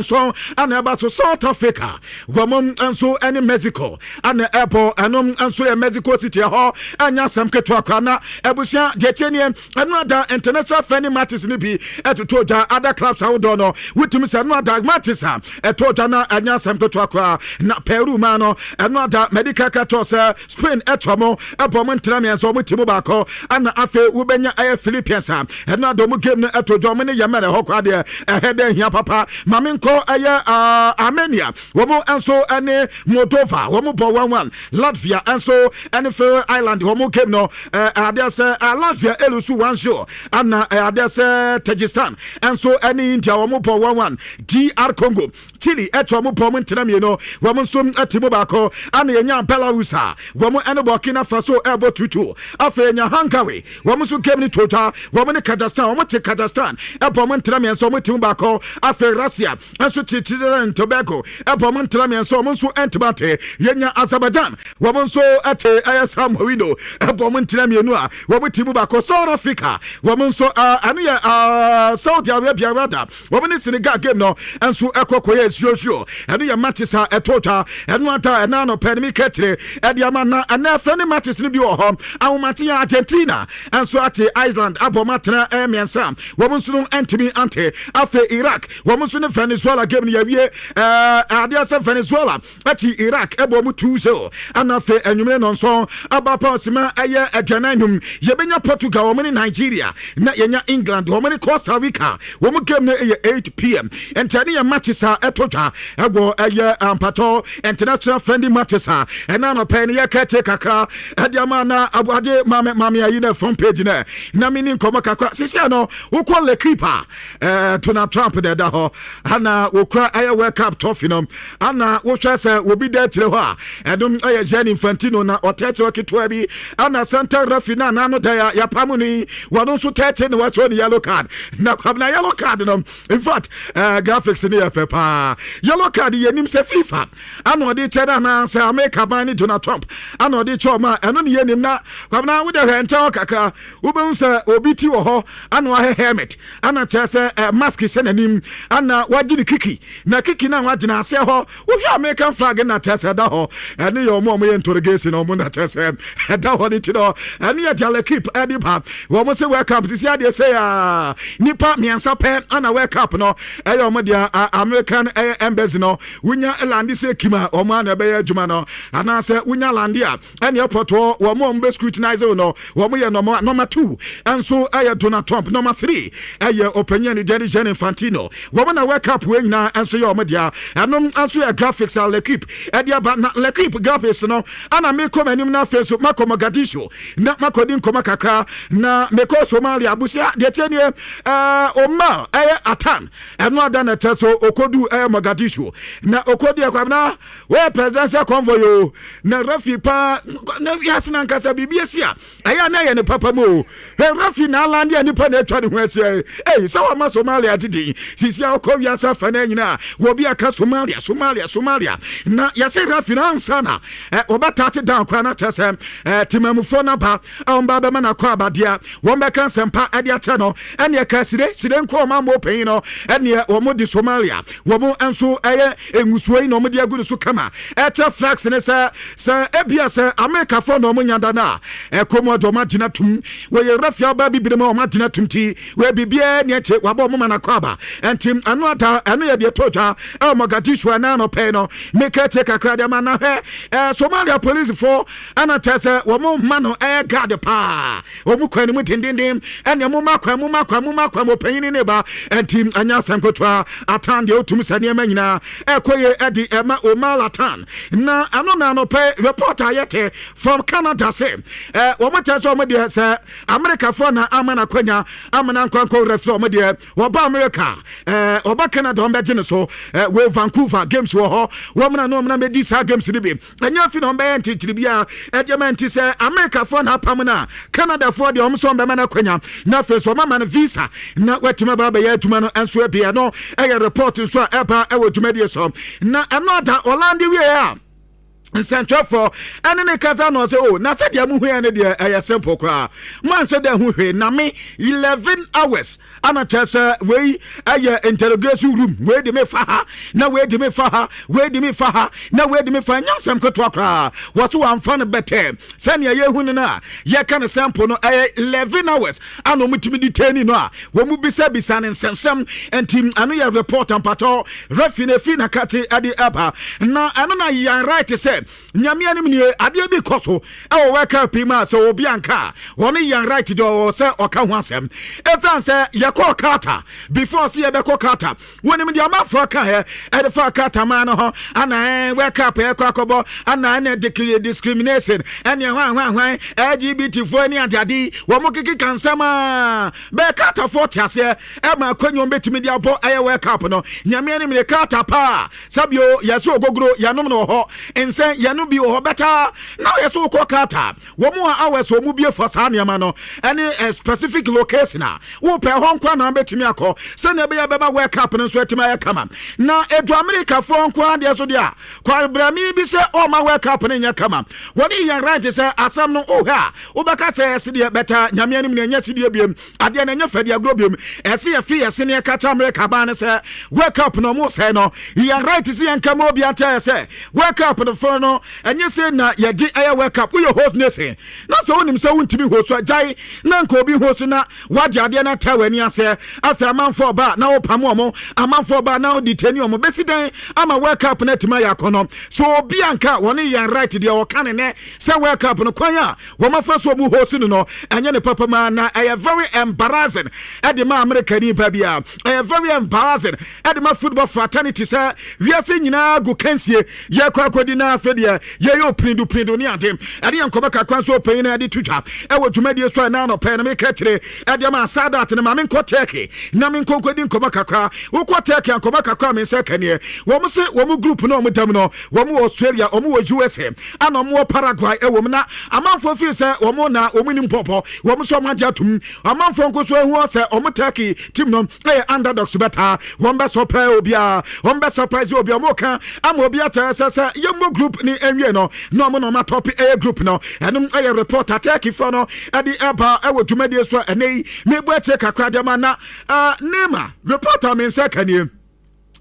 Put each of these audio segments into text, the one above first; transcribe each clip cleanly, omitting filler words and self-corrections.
7 ana ɛba so. South Africa wɔn nso ne Mexico ana ɛbɔ. Ɛno nso yɛ Mexico City hɔ. Ɛnyɛ asɛm ketewa koraa. Na abusua, deɛ tie nie, ɛno ada international friendly matches no bi ɛtoto dwa. Other clubs ahodoɔ no, wotumi sɛ ɛno ada matches a ɛto dwa na ɛnyɛ asɛm ketewa koraa. Na Peru ma no, ɛno ada medical katɔ sɛ Spain ɛtɔ mo ɛbɔ mo ntena mmiɛnsa, ɔmo ti mu baako. Ana afei wobɛnya ɛyɛ Philippines a ɛno ada ɔmo game no ɛto dwa, ɔmo ne Yemen. Ɛhɔ koraa deɛ, ɛhɛ dɛ hia papa. Maame nkɔ ɛyɛ Armenia, wɔn nso ɛne Moldova wɔn bɔ 1-1. Latvia nso ɛne Faroe Island wɔn game no, adeɛ sɛ Latvia e lose 1-0. Ana adeɛ sɛ Tajikistan nso ɛne India wɔn bɔ 1-1. DR Congo, Chile ɛtwa wɔn bɔ wɔn ntena mmienu, wɔn nso ɛte mu baako. Ana yɛnya Belarus a wɔn ɛne Burkina Faso ɛbɔ 2-2. Afei yɛnya Hungary, wɔn nso game no tota, wɔn ne Kazakhstan, wɔn te Kazakhstan ɛbɔ wɔn ntena mmiɛnsa, wɔn te mu baako. Afei Russia nso te Trinidad and Tobago ɛbɔ wɔn ntena mmiɛnsa, wɔn nso ɛntoma te. Yɛnya Azerbaijan, wɔn nso ɛte ɛyɛ San Marino ɛbɔ wɔn ntena mmienu a wɔn te mu baako. South Africa wɔn nso, ɛno yɛ Saudi Arabia rather, wɔn ne Senegal game no nso ɛkɔ kɔyɛ 0-0. Ɛno yɛ matches a ɛtɔ twa ɛno ata ɛna anɔpɛ no mi kɛtire ɛde ama. Na ɛnɛ fɛ ne matches no bi wɔ hɔ ahomate yɛ Argentina nso ate Iceland abɔ mu atena ɛyɛ mmiɛnsa, wɔn nso no ntumi ante. Afei Iraq wɔn nso ne Venezuela game no yɛwie, adeɛ sɛ Venezuela akyi Iraq ɛbɔ mu 2-0. Ɛna afei anwummerɛ 7 aba pa ɔsima ɛyɛ 45, yɛbɛnya Portugal wɔn ne Nigeria, na yɛnya England wɔn ne Costa Rica, wɔn game no ɛyɛ 8 p.m. Nti ɛne yɛ matches a ɛto dwa ɛwɔ ɛyɛ ampatɔ international friendly matches a ɛna anɔpɛ no yɛka kyɛ kakra ɛde ama. Na aboade maame maame ayi na front page no na meni nkɔmmɔ kakra. Sisia no wokɔ L'Equipe a, Donald Trump na ɛda hɔ ana wɔkura ɛyɛ World Cup trophy no. Ana wohwɛ sɛ obi da akyire hɔ a, ɛnom ɛyɛ Gianni Infantino na ɔtɛkyerɛ ketewa bi. Ana center referee no anaa no da yɛpam no yi, wɔno nso tɛkyere ne wɔakyerɛ ne yellow card. Na Kwabena, yellow card no, in fact, graphics no yɛ fɛ paa. Yellow card, yɛnim sɛ FIFA ana ɔde kyɛ no anaa sɛ America ban ne Donald Trump ana ɔde kyɛ ɔma a, ɛno ne yɛnim. Na Kwabena, wode hwɛ nkyɛn hɔ kakra, wobɛhu sɛ obi ti wɔ hɔ ana wahɛ helmet ana kyerɛ sɛ mask hyɛ n'anim ana wagye ne kiki, na kiki no a wagyina aseɛ hɔ, wohwɛ American flag na kyerɛ sɛ ɛda hɔ. Ɛne yɛ ɔmo a ɔmo yɛ interrogation, ɔmo na kyerɛ sɛ ɛda hɔ ne ti no. Ɛne yɛ deɛ L'Equipe ɛde ba. Wɔn sɛ World Cup sisi adeɛ sɛ a nipa mmiɛnsa pɛ ana World Cup no ɛyɛ ɔmo deɛ. American ɛyɛ embassy no, wonya land sɛ kim a, ɔmo ana ɛbɛyɛ adwuma no, anaasɛ wonya land a ɛne airport hɔ, wɔn a wɔn bɛ scrutinize no, wɔn yɛ number two ɛnso ɛyɛ Donald Trump, number three ɛyɛ ɔpanyin ne Gianni Infantino. Wɔn na World Cup wei nyinaa ɛnso yɛ wɔn deɛ. Ɛnom nso yɛ graphics a L'Equipe ɛde aba. Na L'Equipe graphics no ana mekɔ m'anim na afei nso makɔ Mogadishu na makɔdi nkɔmɔ kakra na mekɔ Somalia. Abusua, deɛ tie nie, Omar ɛyɛ Atan, ɛno ada na ɛkyɛ so okodu ɛyɛ Mogadishu na okodi ɛkwamina wɔyɛ presidential convoy o. Na referee paa na wiase na nkasa biribi esi a ɛyɛ na ɛyɛ ne papa mu o. Hwɛ referee na a land a nipa na atwa ne ho ahyia. Ei, sɛ wɔma Somalia didi sisi a ɔkɔ wiase afa no nyinaa, wɔbi aka Somalia, Somalia, Somalia. Na yɛsɛ referee no ansa na wɔbɛtate down koraa na kyerɛ sɛ temamufoɔ no aba a wɔn ba bɛma no akɔ abadeɛ, wɔn bɛka nsɛmpa ɛde akyɛ no. Ɛneɛ ka sire sire nkɔ ɔma mmɔ panyin no. Ɛneɛ wɔn de Somalia wɔn nso ɛyɛ ngusuo yi na wɔn de agu ne so kama. Ɛkyɛ flags ne sɛ ebia sɛ Amerikafoɔ na wɔn nya da no a ɛkɔm ɔde wɔn agyina tum, wɔyɛ referee aba bibire mu a wɔn agyina tum ti wɔyɛ biribiara ne akyi wabɔ wɔn ma no akɔ aba. Ɛnti ɛno ata ɛno yɛ deɛ to dwa ɛwɔ Mogadishu. Ɛna anɔpɛ no meka tie kakra deɛ ma na hwɛ Somalia polisifoɔ ɛna kyerɛ sɛ wɔn ma no ɛyɛ guard paa, wɔn kwan mu dendenden. Ɛnea mo ma kwan, mo ma kwan, mo ma kwan, mo panyin ne ba. Ɛnti ɛnyɛ asɛm ketewa. Atan deɛ otum sɛ nneɛma nyinaa ɛkɔ yie ɛde ɛma Omar Atan. Na ɛno na anɔpɛ report a yɛte from Canada sɛ wɔn kyerɛ sɛ wɔn deɛ sɛ Amerikafoɔ na ama no akwanya ama no ankwankɔ referee, wɔn deɛ wɔba America, wɔba Canada, wɔn bɛgye ne so. Wɔ Vancouver games wɔ hɔ, wɔn na no wɔn na bɛdi saa games no bi. Ɛnyɛ afi na wɔn bɛyɛ nkyinkyiri bi a ɛdeɛ ma nti sɛ Amerikafoɔ na apam no a, Canadafoɔ deɛ wɔn nso wɔn bɛma no akwanya na afei nso wɔn ama no visa na wɔatumi aba abɛyɛ adwuma no nso abi. Ɛno ɛyɛ report nso a ɛba ɛwɔ dwumadie so. Na ɛno ada ɔ land wie a Nsɛntwerɛfoɔ ɛne ne kasa na ɔsɛ o na sɛdeɛ mo hu no deɛ, ɛyɛ simple koraa. Manhyɛ dɛ ho hwee na me 11 hours ana kyerɛ sɛ wei ɛyɛ interrogation room. Wei de me fa ha na wei de me fa ha, wei de me fa ha na wei de me fa. Nyɛ asɛm ketewa koraa. Wɔ so wamfa no bɛtɛ sɛnea yɛhu no a yɛka no simple no, ɛyɛ 11 hours ana ɔmutumi detain no a wɔn mu bisabisa ne nsɛmsɛm. Nti ɛno yɛ report ampatɔ refi na efi nakate ɛde ɛba na ɛno na Ian Wright sɛ Nyame anim nie, adeɛ bi kɔ so ɛwɔ World Cup yi mu a sɛ obi anka a, wɔne Ian Wright deɛ ɔwɔ sɛ ɔka ho asɛm. Ɛsiane sɛ yɛkɔɔ Qatar, before sɛ yɛbɛkɔ Qatar, wɔnim deɛ amanfoɔ ka ɛ ɛde fa Qatar man no ho ana World Cup ɛkɔ akɔbɔ ana ɛna discrimination ɛne hwan hwan hwan, LGBT foɔ ne adeade wɔn mo keke ka nsɛm a bɛɛ Qatarfoɔ te aseɛ ɛma akwanwom bɛtumi de abɔ ɛyɛ World Cup no. Nyame anim ne Qatar paa sɛbio yɛsɛ ogogoro yɛnom no wɔ hɔ, nsɛn yɛnom bi wɔ hɔ bɛtaa na yɛsɛ wokɔ Qatar wɔn mu a hours wɔn mu bie fa saa nneɛma no ɛne specific location a wopɛ hɔ nkwa na bɛtumi akɔ sɛnea ɛbɛyɛ bɛma World Cup no nso atumi ayɛ kama. Na edu Amerikafoɔ nko adeɛ so deɛ a kwabrami bi sɛ ɔma World Cup no nyɛ kama. Wɔne yɛn right sɛ asɛm no wohwɛ a wobɛka sɛ ɛsi deɛ bɛta. Nyame anim ne ɛnyɛ sideɛ biem, adeɛ no ɛnyɛ fɛdeɛ agorɔ biem. Ɛsɛ yɛfe yɛse ne yɛka kyɛ Amerika baa no sɛ World Cup no ɔmo sɛe no. Yɛn right sɛ yɛnka ma obi ante ayɛ sɛ World Cup no fo no ɛnyɛ sɛ na yɛgye ɛyɛ World Cup. Woyɛ host nation na sɛ wonim sɛ wontumi host a, gyae na nka obi host na wagye adeɛ no ata w'ani aseɛ. Afei amanfoɔ ɔba na wopam ɔmo, amanfoɔ ɔba na wode tani ɔmo bɛsi dɛn ama World Cup no atumi ayɛ akɔnɔ so? Obi anka wɔne yɛn right deɛ ɔka ne nɛ sɛ World Cup no kwan a wɔmafa so ɔmu host no, ɛnyɛ ne papa ma na ɛyɛ very embarrassing ɛde ma America nipa bi a ɛyɛ very embarrassing ɛde ma football fraternity sɛ wiase nyinaa gu kansie yɛkɔ akɔdi na afei deɛ yɛyɛ opinidu pinidu ne ade. Ɛde yɛ nkɔmɔ kakra nso ɔpanyin no ɛde to dwa ɛwɔ dwumadie so a ɛna anɔpɛ no meka kyerɛ ɛde ama Sadat no ma menkɔ Turkey na menkɔ nkɔdi nkɔmɔ kakra. Wokɔ Turkey a, nkɔmɔ kakra a me nsa kaneɛ, wɔn se wɔn group no a wɔn dam no, wɔn wɔ Australia, wɔn wɔ USA, ana wɔn wɔ Paraguay ɛwɔ mu. Na amanfoɔ fi sɛ wɔn na wɔn nim pɔpɔ wɔn nso wɔn agye atum. Amanfoɔ nko so ehu sɛ wɔn Turkey team no ɛyɛ underdogs bɛta wɔn bɛ surprise obiara, wɔn bɛ surprise obiara. Wɔn ka ama obi akyerɛ sɛ yɛmmɔ group ne nwie no na wɔn na wɔn atɔpe ɛyɛ group no. Ɛnom ɛyɛ report a Turkey foɔ no ɛde ɛba ɛwɔ dwumadie so a ɛnɛ yi mebu akyire kakra deɛ ma na Neymar report a me nsa ka nie.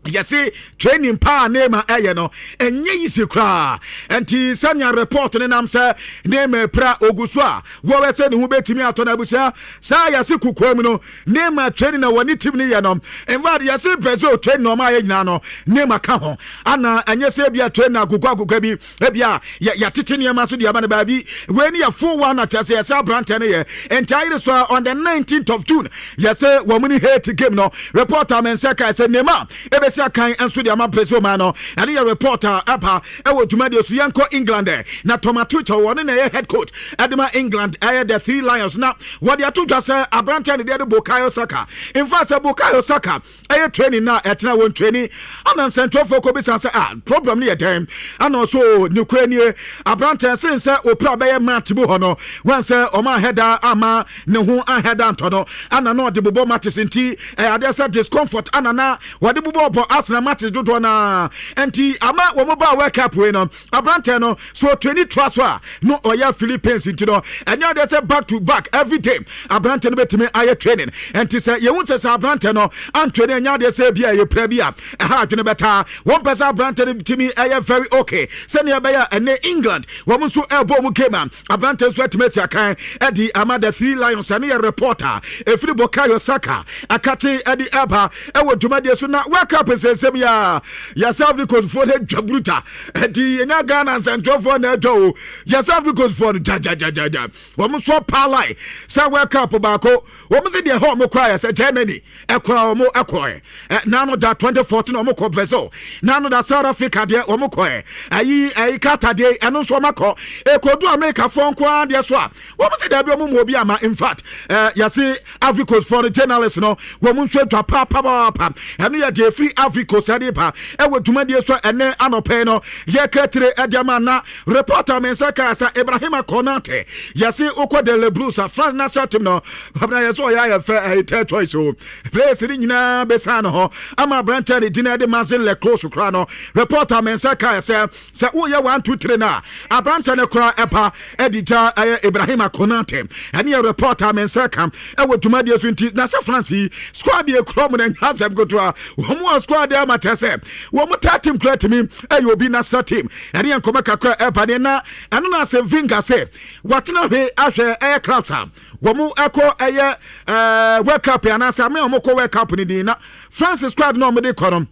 Yɛse training paa Neymar ɛyɛ no ɛnyɛ easy koraa. Nti sɛnea report no nam sɛ Neymar pra ogu so a wɔwɛ sɛ ne ho bɛtumi atɔ no abusua saa yɛse kokoa mu no Neymar training na wɔne team no yɛ no. In fact, yɛse Brazil training na ɔma ayɛ nyinaa no Neymar ka ho ana ɛnyɛ sɛ ebia training agogo agogo bi ebia yɛtete nneɛma so deɛ ama no baabi. Wei ne yɛ full one na kyerɛ sɛ yɛsɛ aberanteɛ no yɛ nti ayere so a on the 19th of June yɛsɛ wɔn ne Haiti game no. Report a me nsa kae sɛ Neymar ɛbɛsi akan nso de ama Brazil man no, ɛne yɛ report a ɛba ɛwɔ dwumadie so. Yɛnkɔ England ɛ na Thomas Tuchel, wɔne na ɛyɛ head coach ɛde ma England, ɛyɛ the Three Lions, na wɔde ato dwa sɛ aberanteɛ ne deɛ de Bukayo Saka. In fact, sɛ Bukayo Saka ɛyɛ training na ɛtena wɔn training ana nsɛntwerɛfoɔ kɔ bisa sɛ, ah, problem no yɛ dɛn? Ana ɔso ne kura nie aberanteɛ sen sɛ opira bɛyɛ match mu hɔ no wɔn sɛ ɔmo ahɛda ama ne ho ahɛda ntɔ no ana na ɔde bobɔ matches. Nti ɛyɛ adeɛ sɛ discomfort ana na wɔde bobɔ bɔ Arsenal matches dodoɔ naa nti ama wɔn ba World Cup wei no aberanteɛ no so training toa so a no ɔyɛ Philippines. Nti no ɛnyɛ adeɛ sɛ back to back every day aberanteɛ no bɛtumi ayɛ training. Nti sɛ yɛhu sɛ aberanteɛ no antraining, ɛnyɛ adeɛ sɛ bi a ɛyɛ pra bi a ɛha adwene bɛtaa wɔn pɛ sɛ aberanteɛ no tumi ɛyɛ very okay sɛnea ɛbɛyɛ a ɛne England wɔn nso ɛrebɔ mu game a aberanteɛ nso atumi asi akan ɛde ama the Three Lions. Ɛne yɛ reporter ɛfiri Bukayo Saka akate ɛde ɛba ɛwɔ dwumadie so. Na World Cup nsɛnsɛm yi a yɛsɛ Ivory Coast foɔ no adwa bruta ɛnti yɛnya Ghana nsɛntwerɛfoɔ na adwa o. Yɛsɛ Ivory Coast foɔ no gyagyagyagyagya wɔn nso paalae sɛ World Cup baako wɔn sɛ deɛ ɛhɔ wɔn kɔ ayɛ sɛ Germany ɛkora wɔn ɛkɔɛ nano da 2014 wɔn kɔ Brazil, nano da South Africa deɛ wɔn kɔɛ ayi Qatar deɛ ɛno nso wɔn akɔ ekodu America foɔ nko ara deɛ so a wɔn sɛ dɛbi wɔn mu obi ama. In fact, yɛsi Ivory Coast foɔ no journalist no wɔn nso atwa paapaapaapa. Ɛno yɛ deɛ efiri Ivory Coast ɛde ba ɛwɔ dwumadie so. Ɛnɛ anɔpɛ no yɛkɛtire ɛde ama na reporter me nsa kaa sɛ Ibrahima Konate, yɛse wokɔ de Les Bleus a, France national team no, Kwabena, yɛ sɛ ɔyɛ ayɛ fɛ ɛyɛ third choice o. Players ne nyinaa bɛsan no hɔ ama aberanteɛ ne din ɛde Maxence Lecross koraa no. Reporter me nsa kaa sɛ woyɛ 1 2 3 no a, aberanteɛ no koraa ɛba ɛde gya ɛyɛ Ibrahima Konate. Ɛne yɛ reporter me nsa ka ɛwɔ dwumadie so. Nti na sɛ France yi squad yɛ kura mu na nya asɛm ketewa, wɔn wɔ squad ama kyerɛ sɛ wɔn ta team kura tumi ɛyɛ obi national team. Ɛne yɛ nkɔmɔ kakra ɛba ne na ɛno na Arsene Wenger sɛ watena hwɛ ahwɛ ɛyɛ clubs a wɔn ɛkɔ ɛyɛ World Cup anaasɛ ame a wɔn kɔ World Cup ne din na France squad na wɔn de kɔ no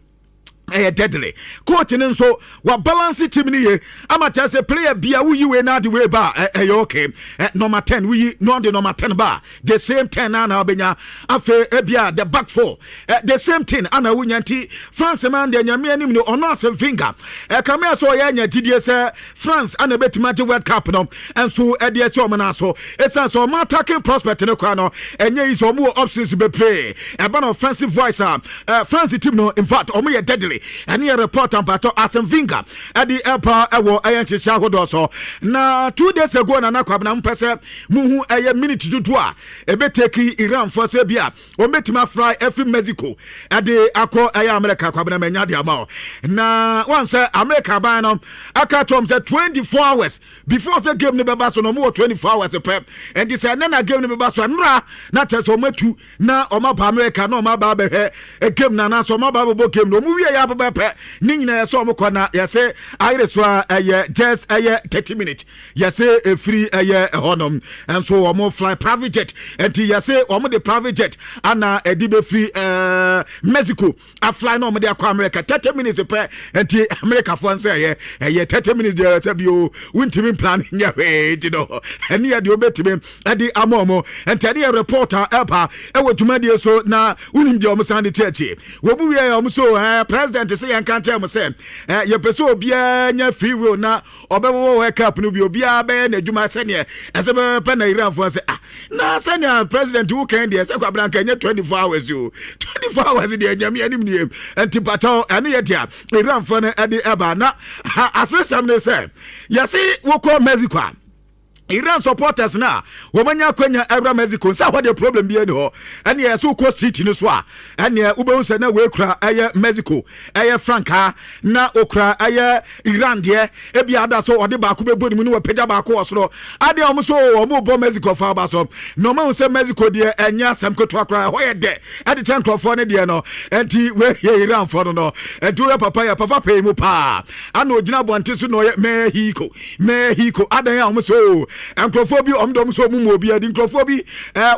ɛyɛ deadly. Coach no nso wa balance team no yie ama kyerɛ sɛ player bia woyi wei na ade wei ba a, ɛyɛ okay. Number 10 woyi na ɔde number 10 ba, the same 10 na na wobɛnya. Afei ebia the back four, the same thing ana wonya. Nti France man deɛ, Nyame anim no, ɔno Arsene Wenger ɛkame sɛ ɔyɛ anya gyidie sɛ France ana ɛbɛtumi agye World Cup no ɛnso ɛde ɛkyɛ ɔmo no so, ɛsiane sɛ ɔmo attacking prospect no koraa no ɛnyɛ yi sɛ ɔmo wɔ options bebree. Ɛba no offensive voice a, France team no, in fact, ɔmo yɛ deadly. Ɛne yɛ report ampatɔ Arsene Wenger ɛde ɛba ɛwɔ ɛyɛ nhyehyɛ ahodoɔ so. Na 2 days ago, Nana Kwabena, mpɛ sɛ muhu ɛyɛ minute dodoɔ a ɛbɛtake Iranfoɔ sɛ bi a wɔn afra ɛfiri Mexico ɛde akɔ ɛyɛ America. Kwabena, manya de ama o na wɔn sɛ America ban no aka kyerɛ sɛ 24 hours before sɛ game no bɛba so no, ɔmo wɔ 24 hours pɛ. Nti sɛ ɛnɛ na game no bɛba so, ɛnora na kyerɛ sɛ ɔmo atu na ɔmo aba America na ɔmo aba abɛhwɛ game na anaasɛ ɔmo aba abɛbɔ game no. Ɔmo wie yɛ abɛbɛ pɛ ne nyinaa yɛ sɛ ɔmo kɔ na yɛsɛ ayere so a ɛyɛ just ɛyɛ 30 minutes yɛsɛ efiri ɛyɛ ɛhɔnom nso ɔmo fly private jet. Nti yɛsɛ ɔmo de private jet ana ɛde bɛfiri Mexico afly na ɔmo de akɔ America 30 minutes pɛ. Nti America foɔ nsa ɛyɛ 30 minutes deɛ sɛ bio wuntumi plan nyɛ hwee. Nti no ɛne yɛ deɛ ɔbɛtumi ɛde ama ɔmo. Nti ɛne yɛ reporter ɛba ɛwɔ dwumadie so na wunim deɛ ɔmo san de kyerɛkyerɛ wɔn mu wie. Ɔmo so president sɛ yɛn ka nkyɛn mo sɛ yɛpɛ sɛ obiara nya free will na ɔbɛbɔbɔ World Cup no bi, obiara bɛyɛ n'adwuma sɛneɛ ɛsɛ bɛpɛ. Na Iranfoɔ sɛ, ah, na sɛnea president wo kan deɛ sɛ Kwabena nka ɛnyɛ 24 hours o, 24 hours deɛ, Nyame anim nie. Nti patɔ ɛno yɛ deɛ Iranfoɔ no ɛde ɛba. Na aseresɛm ne sɛ yɛse wokɔ Mexico a, Iran supporters na wɔn anya akwanya ɛwura Mexico nsa hɔ deɛ, problem bi ani hɔ. Ɛneɛ ɛsɛ wokɔ street no so a, ɛneɛ wobɛhu sɛ na wɔekura ɛyɛ Mexico ɛyɛ frankaa na okura ɛyɛ Iran deɛ. Ebi ada so ɔde baako bɛbɔ ne mu ne wɔpagya baako wɔ soro adeɛ. Wɔn so wɔn bɔ Mexico fa aba so na wɔn ahu sɛ Mexico deɛ ɛnyɛ asɛm ketewa koraa, ɛhɔ yɛ dɛ ɛde kyɛn nkurɔfoɔ no deɛ no. Ɛnti wɔyɛ Iranfoɔ no, ɛnti wɔyɛ papa, yɛ papa pɛɛ mu paa ana ogyina abɔnten so na ɔyɛ Mexico, Mexico adan a wɔn so nkurɔfoɔ bi wɔn de wɔn so wɔn mu obi adi nkurɔfoɔ bi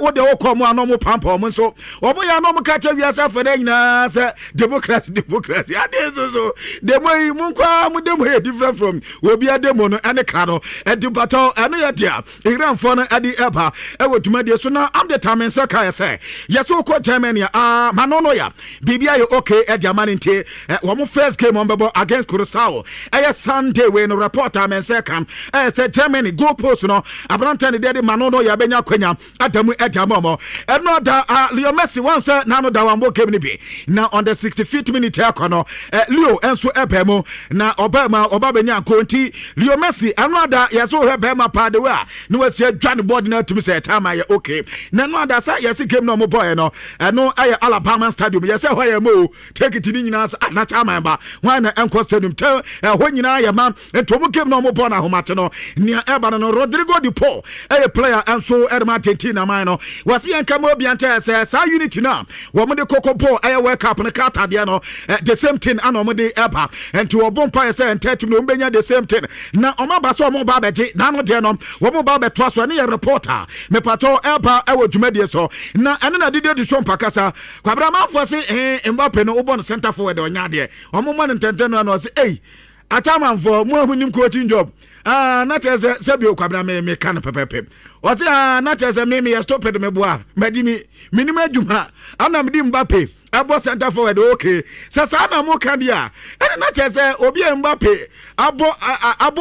wode wokɔ mu a na wɔn pampa wɔn nso wɔn yɛ na wɔn ka kyɛ wiase afɛ dɛ nyinaa sɛ democracy, democracy adeɛ nso so demo yi mu nkwa mu demo yɛ different from obi demo no ɛne kra no. Ɛdi mpatɔ ɛno yɛ deɛ Iranfoɔ no ɛde ɛba ɛwɔ dwumadie so. Na am de tame nsa kaeɛ sɛ yɛsɛ wokɔ Germany a, Manuel Neuer biribi ayɛ okay ɛde ama no. Nti wɔn first game wɔn bɛbɔ against Curacao ɛyɛ Sunday wei no. Report a mɛnsɛ ka ɛyɛ sɛ Germany goal post no, aberantɛ ne deɛ de Manuel Neuer bɛnya akwanya ada mu ɛde ama ɔmɔ. Ɛno ada Leo Messi wɔn sɛ n'ano da wɔn bɔ game no bi na on the 65th minute ɛkɔ no, Leo nso ɛbɛn mu na ɔbɛn mu a ɔba bɛnya nko. Nti Leo Messi ɛno ada yɛsɛ wohwɛ bɛrima paa de wei a na wasi adwa ne bɔɔde no atumi sɛ ɛta ama yɛ okay. Na ɛno ada sɛ yɛsɛ game no ɔmo bɔɔɛ no, ɛno ɛyɛ Alabama Stadium. Yɛsɛ hɔ yɛ mo ticket ni nyinaa sɛ ah, na chairman ba wɔn na ɛnkɔ stadium tɛ ɛhɔ nyinaa yɛ ma. Nti ɔmo game na ɔmo bɔ na ahomate no nea ɛba no, Rodrigo de Paul ɛyɛ player ɛnso ɛde ma Argentina man no. Wɔsi yɛn kama obi antɛ sɛ saa unity no a wɔn de koko ball ɛyɛ World Cup no Qatar deɛ no, the same thing ana wɔn de ɛba. Nti wɔbɔ mpa yɛ sɛ ntɛ team no wɔn bɛnya the same thing na wɔn aba sɛ wɔn ba abɛgye n'ano deɛ no, wɔn ba abɛtoa so. Ɛne yɛ reporter mepatɔ ɛba ɛwɔ dwumadie so na ɛne na Didier Deschamps pakasa. Kwabra amanfoɔ se Mbappe no wobɔ no center forward, ɔnya adeɛ, wɔn mɔ no ntɛntɛn no ano ɔse ɛy atamanfoɔ mu ahu nim coaching job. Ah, na kyerɛ sɛ sɛbi Kwabena me meka no pɛpɛpɛ. Ɔse, ah, na kyerɛ sɛ me meyɛ stupid, me boa madi mi menim adwuma ana mede Mbappe. Ɛbɔ center forward, okay. Sɛ saa na mo ka deɛ a, ɛne na kyerɛ sɛ obi a Mbappe abɔ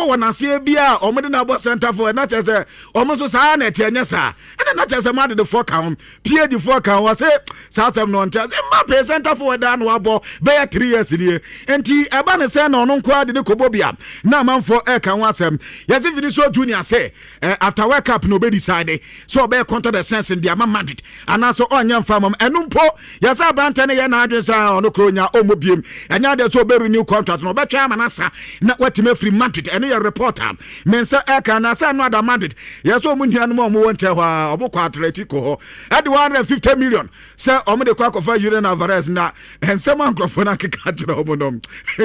wɔn aseɛ bi a wɔn de no abɔ center forward, na kyerɛ sɛ wɔn nso saa na ɛteɛ. Nyɛ saa, ɛne na kyerɛ sɛ Madridfoɔ ka ho, PSG foɔ ka ho. Wɔse saa asɛm no ɔnkyɛ sɛ Mbappe center forward a na wabɔ bɛyɛ 3 years nie, nti ɛba ne sɛ na ɔno nko ara de ne kɔbɔ bi a na amanfoɔ ɛka ho asɛm. Yɛse Vinicius Junior sɛ after World Cup na ɔbɛ decide sɛ ɔbɛyɛ contract extension de ama Madrid anaasɛ ɔnyɛ mfa mam. Ɛno mpo yɛsɛ aberantɛ no yɛ n'adwene sɛ ɔno kuro nya ɔmmɔ biem, ɛnyɛ adeɛ sɛ ɔbɛ renew contract no, ɔbɛtwɛn ama no asa na watumi afiri Madrid. Ɛno yɛ report a me nsa ɛka na sɛ ɛno ada Madrid. Yɛ sɛ ɔmo nuanom a ɔmo wɔ nkyɛn hɔ a ɔmo kɔ Atletico hɔ ɛde 150 million sɛ ɔmo de kɔ akɔfa Julian Alvarez, na nsɛm a nkurɔfoɔ no akeka kyerɛ ɔmo no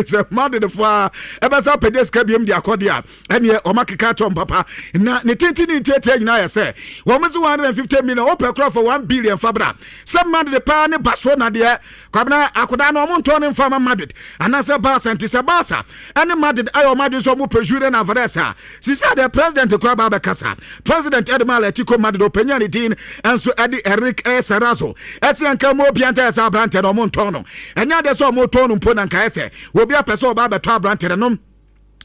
sɛ Madridfoɔ a ɛbɛsɛ apɛgye sika biom de akɔde a, ɛneɛ ɔmo akeka kyerɛ ɔmo papa na ne tenten ne tietie nyinaa yɛ sɛ wɔn sɛ 150 million, wopɛ kora for 1 billion fa bra sɛ Madrid paa ne Barcelona deɛ. Kwabena, akodaa no ɔmo ntɔn ne mfa ma Madrid anaasɛ Barca, nti sɛ Barca ɛne Madrid ayɛ ɔmo adwene sɛ ɔmo pɛ Julian Alvarez a, sisi a deɛ president koraa ba abɛkasa, president ɛde ma Atletico Madrid, ɔpanyin ne din ɛnso ɛde Enrique Cerezo, ɛsi nka mu obia nta ɛsɛ aberantɛ no ɔmo ntɔn no, ɛnyɛ adeɛ sɛ ɔmo tɔn no mpo na nka ɛsɛ obi apɛ sɛ ɔba abɛtɔ aberantɛ no nom.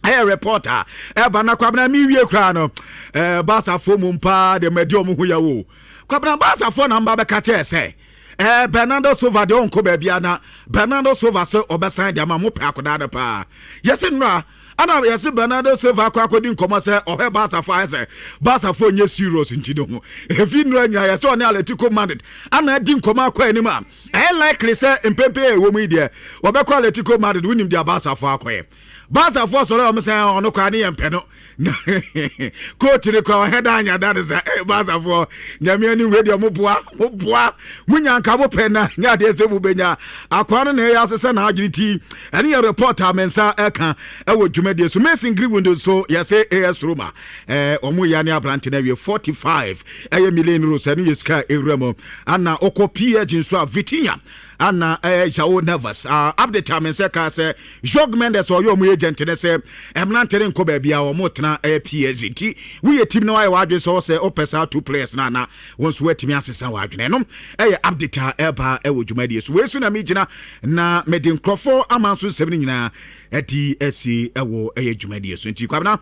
Ɛyɛ report a ɛba na Kwabena mi wie koraa no, Barcafoɔ mu paa deɛ madi ɔmo ho yɛ wo. Kwabena, Barcafoɔ na mba bɛka kyerɛ sɛ Bernardo Silva deɛ ɔnkɔ baabi a, na Bernardo Silva sɛ ɔbɛsan de ama mo pɛ akodaa no paa. Yɛsi nnora ana yɛsi Bernardo Silva akɔ akɔdi nkɔmɔ sɛ ɔhwɛ Barcafoɔ ayɛ sɛ Barcafoɔ nyɛ serious, nti ne ho efi nnora nyinaa yɛsɛ ɔne Atletico Madrid ana adi nkɔmɔ akɔ anim a ɛyɛ likely sɛ mpempe a ɛwɔ mu yi deɛ wɔbɛkɔ Atletico Madrid. Wonim deɛ Barcafoɔ akɔyɛ? Barcafoɔ sɔrɔ a wɔn sɛ ɔno koraa ne yɛn mpɛ no na coach ne koraa ɔhɛ da anya da ne sɛ Barcafoɔ, Nyame anim, wei deɛ mo boa, mo boa, mo nya nka mo pɛ na nyɛ adeɛ sɛ mo bɛnya akoa no na ɛyɛ asesɛ na adwene ti. Ɛne yɛ report a me nsa ɛka ɛwɔ dwumadie so. Mason Greenwood nso, yɛsɛ AS Roma ɔmo yɛ ne aberante no awie 45 ɛyɛ million euros. Ɛne yɛ sika ɛwura mu. Ana ɔkɔ PSG nso a, Vitinha ana Joao Neves. Update a me nsa ka sɛ Jorge Mendes ɔyɛ ɔmo agent ne sɛ mmerante ne nkɔ baabi a ɔmo tena ɛyɛ PSG, nti woyɛ team no ayɛ w'adwene sɛ ɔsɛ ɔpɛ saa two players no ana wɔn nso watumi asesa w'adwene no. Ɛyɛ update a ɛba ɛwɔ dwumadie so. Wei so na megyina na mede nkurɔfoɔ ama nso nsɛm no nyinaa ɛde asi ɛwɔ ɛyɛ dwumadie so. Nti Kwabena.